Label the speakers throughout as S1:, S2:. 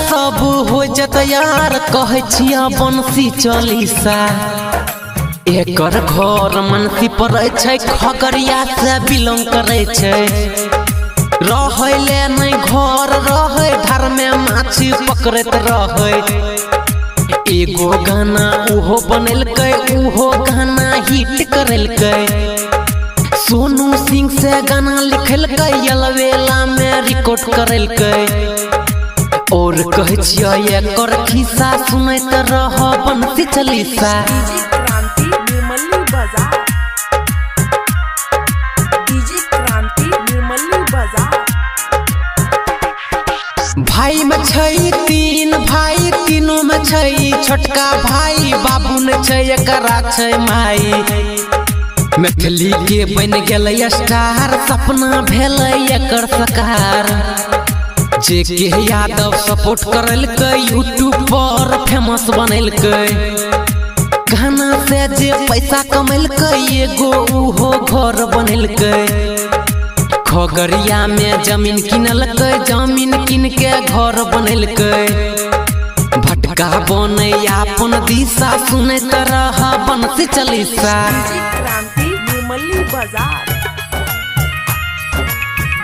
S1: सब हो जत यार, कहै छिया बंसी चालीसा। एकर घर मनसी पड़ै छै, खगड़िया से बिलोंग करै छै। रहै ले नहि घर रहै, धार में माछी पकड़ैत रहै। एगो गाना उहो बनेलकै, उहो गाना हिट करेलकै। सोनू सिंह से गाना लिखलकै, अलवेला में रिकॉर्ड करेलकै। और कहै छियै एकर खिस्सा, सुनैत रह बंसी चालीसा।
S2: डीजे क्रांति निर्मली बाजार, डीजे क्रांति निर्मली बाजार।
S1: भाई में छै तीन भाई, तीनों में छै छोटका भाई। बाबू ने छै एकरा छै माई। मैथिली के बनि गेलै स्टार, सपना भेलै एकर साकार। जे के यादव सपोर्ट करलकै, यूट्यूब पर फेमस बनेलकै। गाना से जे पैसा कमेलकै, एगो उहो घर बनेलकै। खगड़िया में जमीन किनलकै, जमीन किन के घर बनेलकै। भटका बनै अपन दिशा, सुनैत रह बंसी चालीसा।
S2: डीजे क्रांति निर्मली बाजार,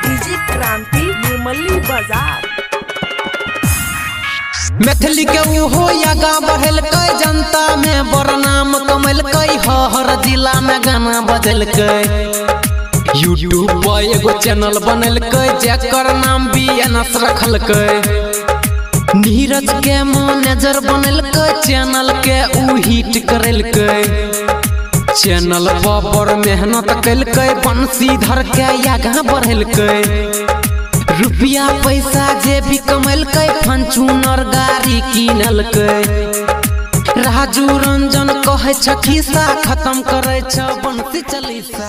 S2: डीजे क्रांति निर्मली बाजार।
S1: मैथिली के उहो आगा बढ़ेलकै, जनता में बड़ नाम कमेलकै। हर जिला में गाना बजेलकै। यूट्यूब पर एगो चैनल बनेलकै, जेकर नाम बी एन एस रखलकै। नीरज के मैनेजर बनेलकै, चैनल के ऊ हिट करेलकै। चैनल पर बड़ मेहनत केलकै, बंसीधर के आगाँ बढ़ेलकै। रुपया पैसा जे भी कमेलकै, फॉर्च्यूनर गाड़ी किनलकै। राजू रंजन कहै छ खिस्सा, खत्म करै छ बंसी चालीसा।